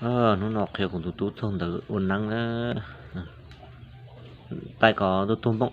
Hnub no qhia kuv tus tub txaug ntawv ua neeb na. Taij kom tuag tuag npoo,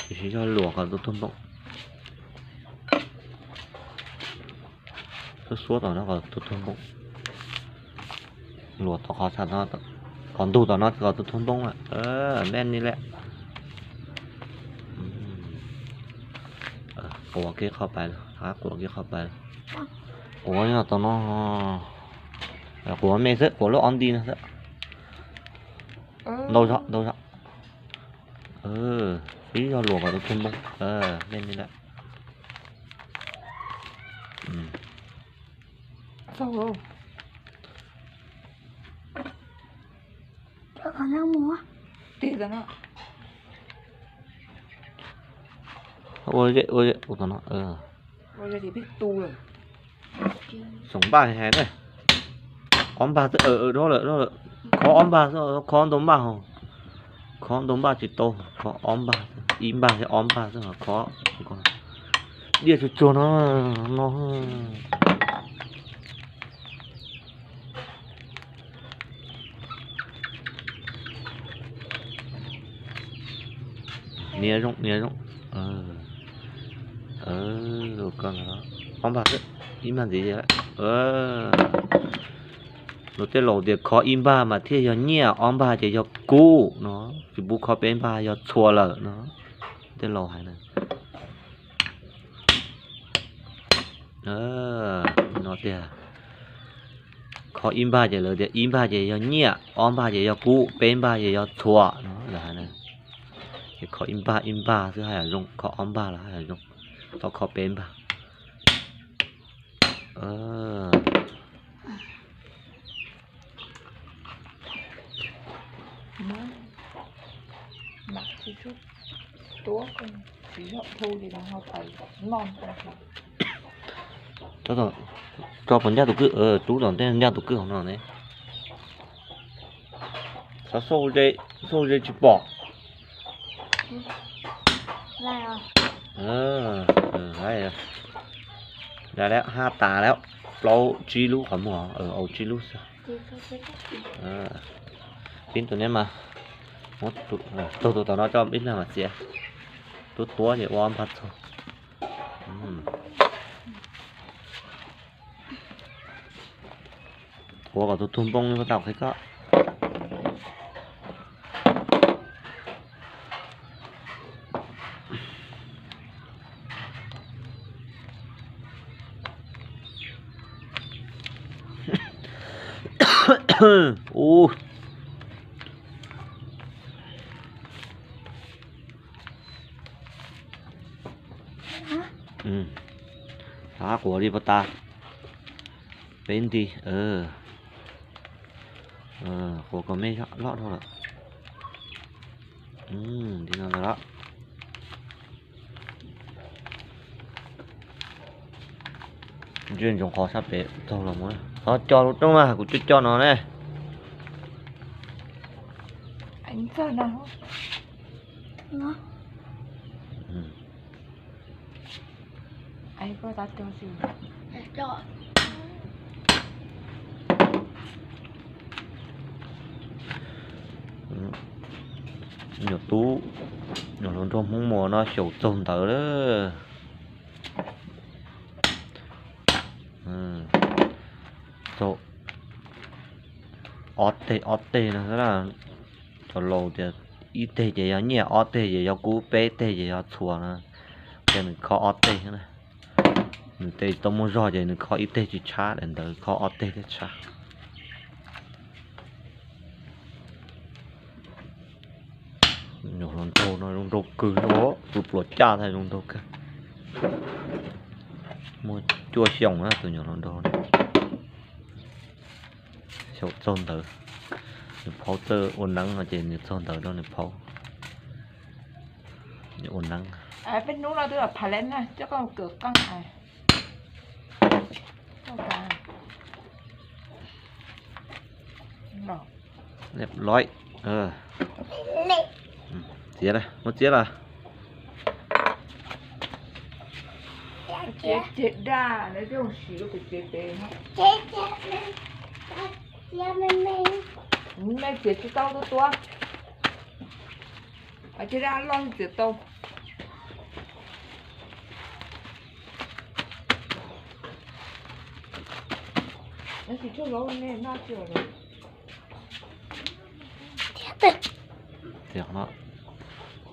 tsis yog luam kom tuag tuag npoo. Xuab xuab tom no kom tuag tuag npoo. Luam tom qhov, qhov ntug tom no kom tuag tuag npoo lawm. Npej ni lawm. Quav kiag qhov pais, rov qab quav kiag qhov pais. Quav yog tom no, quav me xwb, quav lub ob nti no xwb. Ntau zog, ntau zog. Ib zog luam kom tuag tuag npoo. Npej ni lawm. Ua zem, ua zem, ua tom no. Xoom npaj heev na. Ob npag xwb, dhau lawm, dhau lawm. Khob ob npag xwb, khob ntau npaj hos. Khob ntau npaj tsis tau, khob ob npag, ib npag thiab ob npag xwb, khob. Diaj tsuag tsuag no, no. Nias zoo, nias zoo. Ob npag xwb, ib npag ntxiv. Luag tej laus tias khob ib npag mas thiaj yog nyiaj, ob npag ces yog kub no, tsis pub khob peb npag yog txhua lawm no. Tej laus hais na. No tias khob ib npag ces lawv tias ib npag ces yog nyiaj, ob npag ces yog kub, peb npag ces yog txhua no lawv hais na. Ces khob ib npag ib npag xwb haj yam zoo, khob ob npag los haj yam zoo, txhob khob peb npag. Tso puas ncaj tus kwj, rub tom ntej ncaj tus kwj hauv no ne. Xov xauj ze tsis pom. Lawm, haj tas lawm, plaub tsib lub qhov muag, au tsib lub xwb. Pib tus neb mas, taug tus tom no tso ib pliag mas txiav. Tuab tuab ces ua ob npag txog. Ua kom tus tug npoo li tau qhib koj. Ub. Rov qab quav li puas tas? Peb nti. Quav kom me loj dhau lawm. Nti no ntag los. Ntsia ntsoov qhov sab pem txog los mus. Thov co lub roob mas kuv coj coj no ne. Nyuam tub, nyuam hluas nraug Hmoob Muas no xyaum txaug ntawv lawm. Ob teg ob teg no xwb na. Cov laus tias ib teg ces yog nyiaj, ob teg ces yog kub, peb teg ces yog txhuas no. Ces nws khob ob teg na. Nws tes tau muaj zog ces nws khob ib teg tsis tshab, daim ntawv khob ob teg thiaj tshab. Nyuam hluas nraug no zoo nraug kawg, tus pluas caj thiab zoo nraug kawg. Muaj cuaj xyoos na tus nyuam hluas nraug no. Xyaum txaug ntawv, nws phaub txawj ua neeb no ces nws txaug ntawv rau nws phaub. Ua neeb. Peb hnub no twb los phav leb na, coj koj kawm qeej. Loj. Txiav, muab txiav los. Txiav ceg daj, lawv coj mus sim rau pem tsev pem no. Me txiav tsis tau tua tua. Ceg daj loj txiav tau. Tsis tshua zaub ne, noj tsis. Txiav qhov no,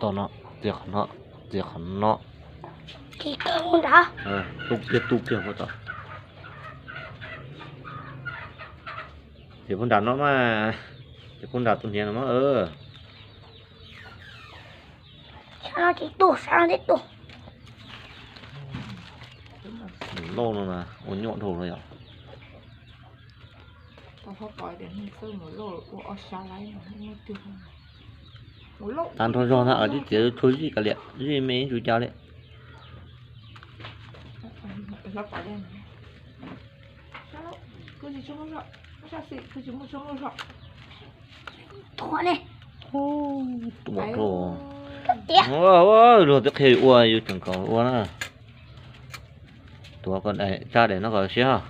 tom no, txiav qhov no, txiav qhov no. Tu kiag, tu kiag puag tom. Txiav puag nram no mas, txiav puag nram tus hniav no mas. Loj no mas ua nyuaj dhau no yom. Tag nrho zog ntag, tib txiav tshua zij kav liam, zij me ib tsu cas li. Tuav rau. Luag twb qhia yus ua, yus tseem kom ua na. Tuav kom daim, tsa daim no kom siab.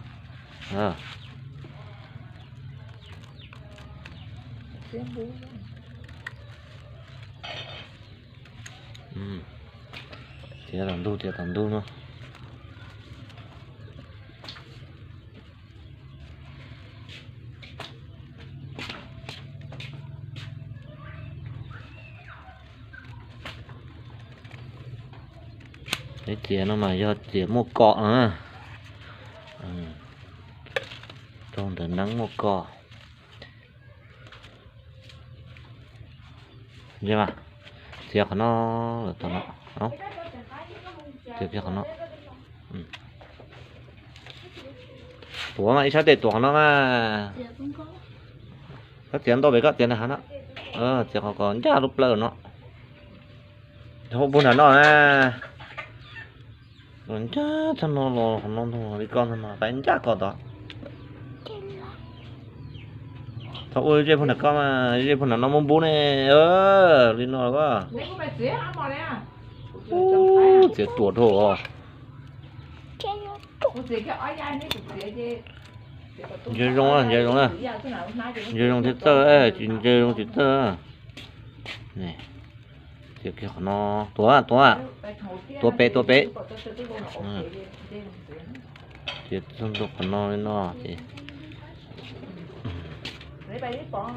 Txiav tom ntug, txiav tom ntug no. Peb txiav no mas yog txiav muaj kos na. Raug ntawv neeb muaj kos. Txiav qhov no, txiav kiag qhov no. Tuav mas ib sab tes tuav qhov no mas. Koj txiav ntau pem koj txiav nram hav no. Txiav qhov kom ncaj lub plawv no. Hu puag nram no na. Los ncaj txog no los qhov no ntag li koj ntag mas pab ncaj koj tod. Thaum ua zej puag nram koj mas, zej puag nram no muaj npub ne. Li no los. Txiav tuam dhau. Nce zoo, nce zoo, nce zoo thiab txawj, tsis nce zoo tsis txawj. Txiav kiag qhov no, tuav, tuav, tuav pem, tuav pem. Txiav txog ntua qhov no li no ces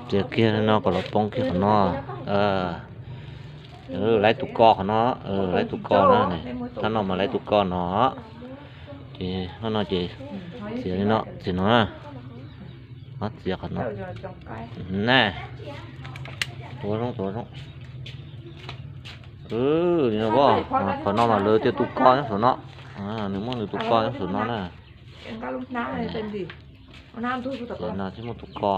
txiav kiag li no kom los poob kiag qhov no. Lawv tus ko qhov no, lawv tus ko na, thab no mas lawv tus ko no. Ces no ces txiav li no, txiav no na. Txiav qhov no na. Tuav zoo, tuav zoo. Li no, qhov no mas lawv tias tus ko nyob saum no. Nws muaj nws tus ko nyob saum no na. Thiab muaj tus ko.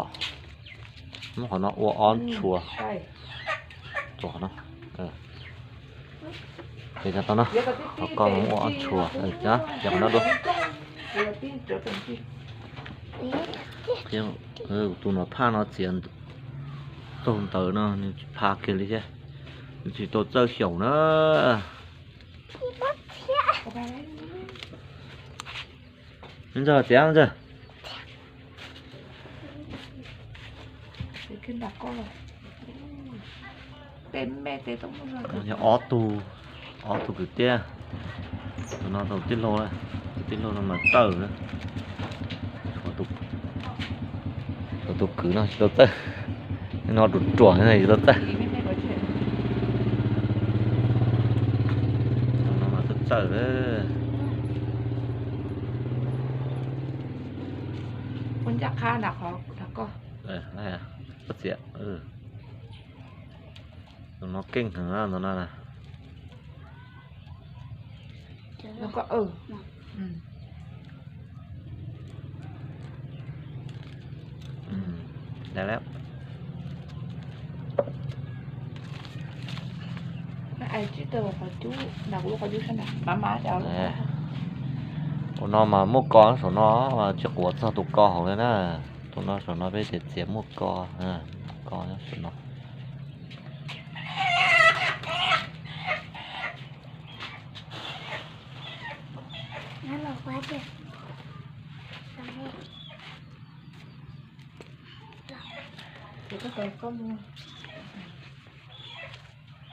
Muab qhov no ua ob tshua. Qhov no, qhov ko ua ob tshua. Ces qhov no dua. Tus no phaj no txiav taug ntawd no nws tsis phaj kiag li thiab. Nws tsis tau txawj xyaum na. Ntxawg txiav ntxawg. Yog ob tug, ob tug kwv tij. Tus no tus tij laug, tus tij laug no mas txawj na. Tus kwv no tsis tau txawj, no ruam ruam tsis tau txawj. Tus no mas txawj txawj. Ua ncaj qha nram qhov koj. Koj txiav. Tus no keej heev tus no na. Ua no mas muaj ko saum no, tsis quav txog tus ko hauv li na. Tus no saum no peb txiav txiav muaj ko, muaj ko nyob saum no.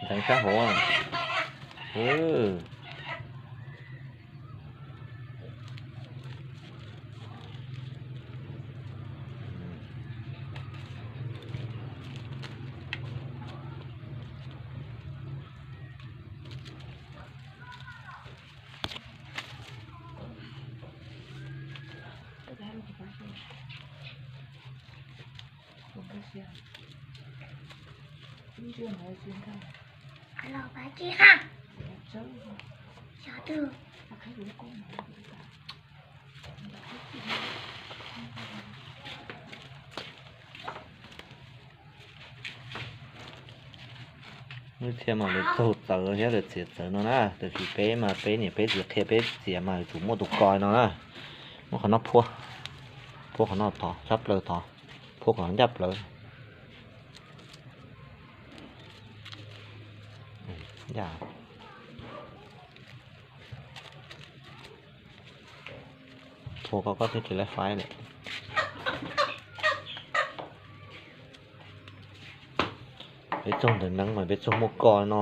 Ntxeev sab hauv. Ib txhia mas lawv txaug txawv thiab lawv txiav txawv no na, tiam sis peb mas peb niam peb txiv qhia peb txiav mas yuav tsum muaj tus ko no na. Muab qhov no phua, phua qhov no tod, tshab plaws tod, phua kom ncaj plaws. Phua koj koj thiaj tsis laib faib lawm. Peb txaug ntawm neeb mas peb txaug muaj ko no.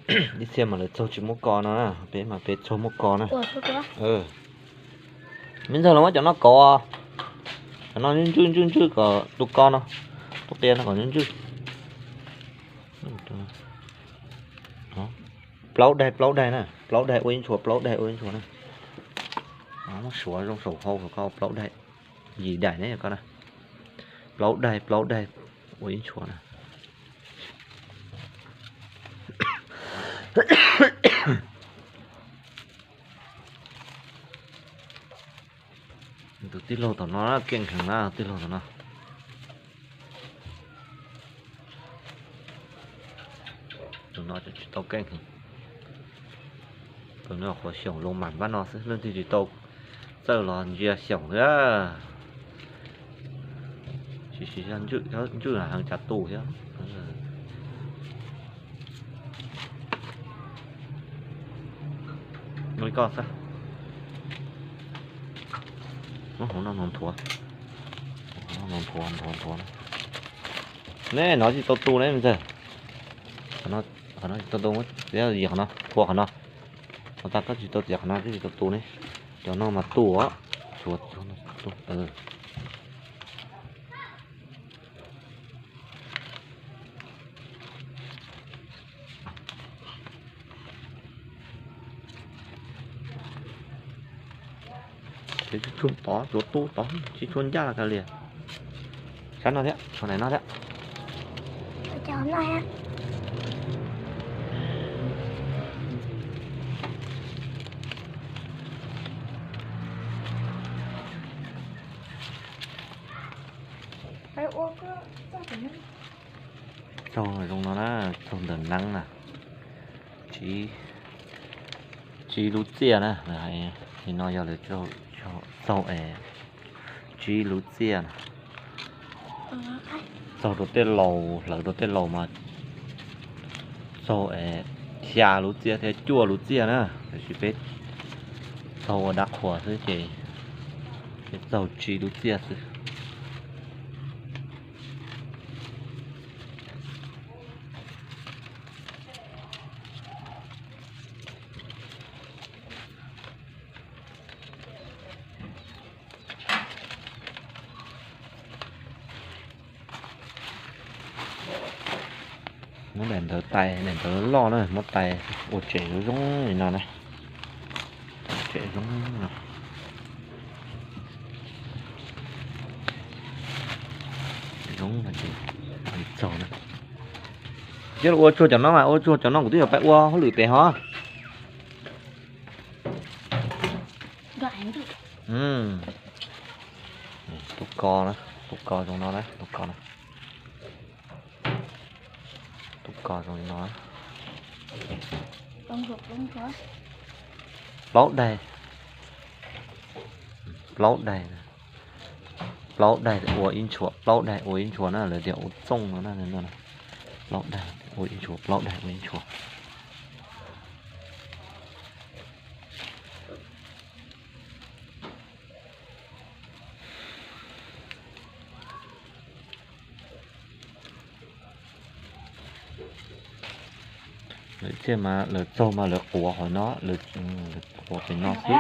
Ib txhia mas lawv txaug tsis muaj ko no na, peb mas peb txaug muaj ko na. Me ntxawg los muab cov no kov, cov no ntswj ntswj ntswj kom tus ko no, tus qia no kom ntswj ntswj. Plaub daim plaub daim na, plaub daim ua ib ntshua, plaub daim ua ib ntshua na. Muab suav zoo saum hau kom koj plaub daim, yim daim ne koj na. Plaub daim plaub daim ua ib ntshua na. Tus tij laug tom no keej heev na, tij laug tom no. Tus no tsis tau keej heev. Tus no qhuav xyaum loo mam npab no xwb, leej twg tsis tau txawj los ntsia xyaum xwb. Tsis siv ntswj heev tsav tus thiab. Li koj xwb. Muab hauv no nthuav, nthuav nthuav nthuav. Ne, nov tsis tau tu ne me ntxawg. Qhov no tsis tau tu, yim qhov no, phua qhov no. Ua tas koj tsis tau txiav qhov no twb tsis tau tu ne. Cov no mas tu os. Tshuav tu. Tsis tshua tod, tsuav tu tod, tsis tshua ncaj los kav liam. Sab no thiab, tshuav daim no thiab. Txaug zoo no na, txaug ntawm neeb na. Tsib lub txiaj na, li no yog lawv txaug es tsib lub txiaj na. Txaug rau tej laus, hlawv rau tej laus mas txaug es xya lub txiaj thiab cuaj lub txiaj na, tiam sis peb txaug ua dab qhuas xwb ces peb txaug tsib lub txiaj xwb. Muab daim ntawv tais, daim ntawv loj na, muab tais ua tsem zoo zoo li no na. Tsem zoo no. Zoo no ces txaug na. Ces ua tsuag cov no mas, ua tsuag cov no kuv twb yuav pais ua hauj lwm pem hov. Tus ko na, tus ko zoo no na, tus ko na. Tus ko zoo li no. Plaub daim, plaub daim, plaub daim ua ib ntshua, plaub daim ua ib ntshua na, lawv tias ua txooj no na. Plaub daim ua ib ntshua, plaub daim ua ib ntshua. Lawv txaug mas lawv quav qhov no, lawv quav pem no xwb.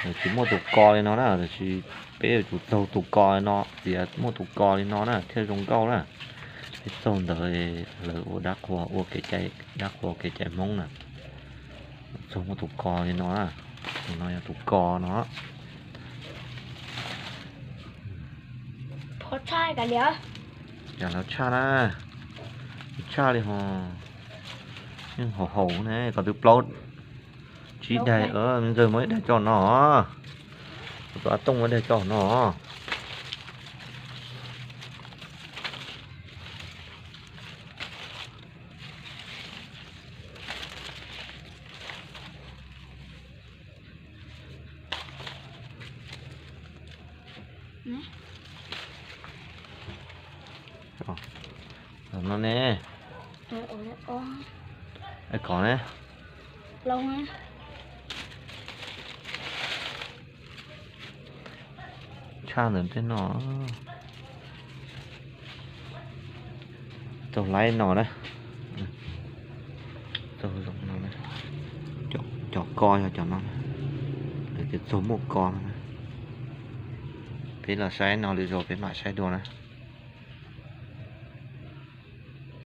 Lawv tsis muaj tus ko li no na, tab sis peb yuav tsum txaug tus ko li no, txiav muaj tus ko li no na thiaj zoo nkauj na. Peb txaug ntawd lawv ua dab qhuas, ua kev cai, dab qhuas kev cai Hmoob na. Txaug muaj tus ko li no na, tus no yog tus ko no. Cas lawv tshaj na, tshaj li ho, yeej haum haum ne, kom twb plaub tsib daig, me ntxawg muab ib daig coj no, kuv tus a tooj muab ib daig coj no. No ne, kov ne. Tshaj ntawm tej no, txaug laib no na, txaug zoo no, cov ko yog cov no, lawv tias txaug muaj ko no na. Peb los saib no lwm zaus peb mam saib dua na.